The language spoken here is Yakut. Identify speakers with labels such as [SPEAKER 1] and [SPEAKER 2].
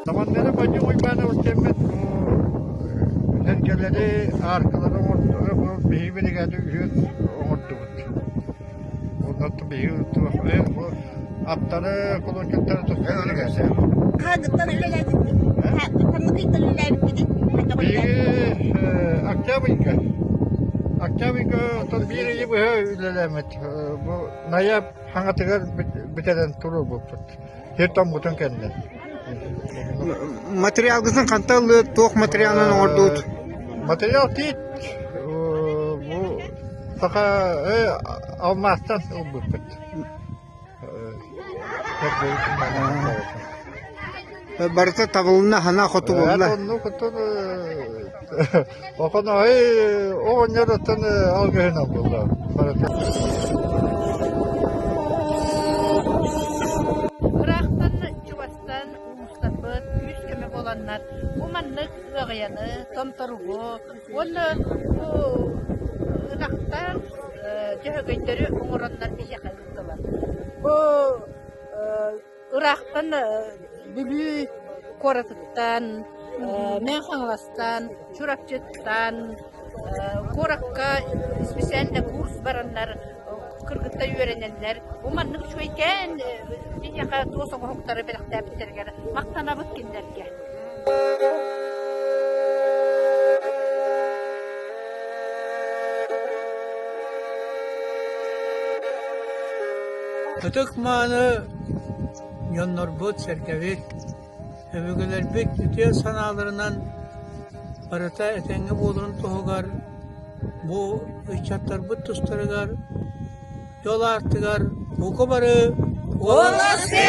[SPEAKER 1] Саманнары Бадьык Уйбаанабыс кэммит сэргэлэри, ааркалары оҥордо, бу биһиги биригээдэ үһүөн оҥордубут. Оннук биһиги туох бу аттары, кулунчуктары туспа биригээдэ.
[SPEAKER 2] Хаһааҥҥыттан үлэлээбиккит? Ханнык ыйтан үлэлээбиккитий?
[SPEAKER 1] Биһиги октябрьга октябрьга оттон биир ыйы быһа үлэлээммит. Бу ноябрь хаҥатыгар бүтэрэн туруорбуппут. Сир тоҥмутун кэннэ.
[SPEAKER 3] Материалгытын хантан ыллыыр, туох материалынан оҥордугут?
[SPEAKER 1] Материал тиит бу саха алмаастан ылбыппыт.
[SPEAKER 3] Барыта табылынна, санаа хоту буолла.
[SPEAKER 1] Оннук оттон Охоноһой оҕонньор оттон алгыһынан буолла барыта.
[SPEAKER 4] Ыраахтан чугастан уустарбыт күүс-көмө буоланнар бу маннык ыаҕайаны, томторугу уонна бу ынахтар дьөһөгөйдөрү оҥороннор биһиэхэ ыыттылар. Бу Ыраахтан Бүлүү куоратыттан, Мэҥэ Хаҥаластан, Чурапчыттан куоракка специально курс бараннар кыргыттар үөрэнэннэр бу маннык үчүгэйкээн биһиэхэ туос оҥоһуктары бэлэхтээбиттэригэр махтанабыт кинилэргэ.
[SPEAKER 5] Ытык-мааны дьоннорбут-сэргэбит, өбүгэлэрбит үтүө санааларынан барыта этэҥҥэ буоларын туһугар бу ыччаттарбыт тустарыгар дьол аартыгар бука бары
[SPEAKER 2] Уоластыаҕыҥ!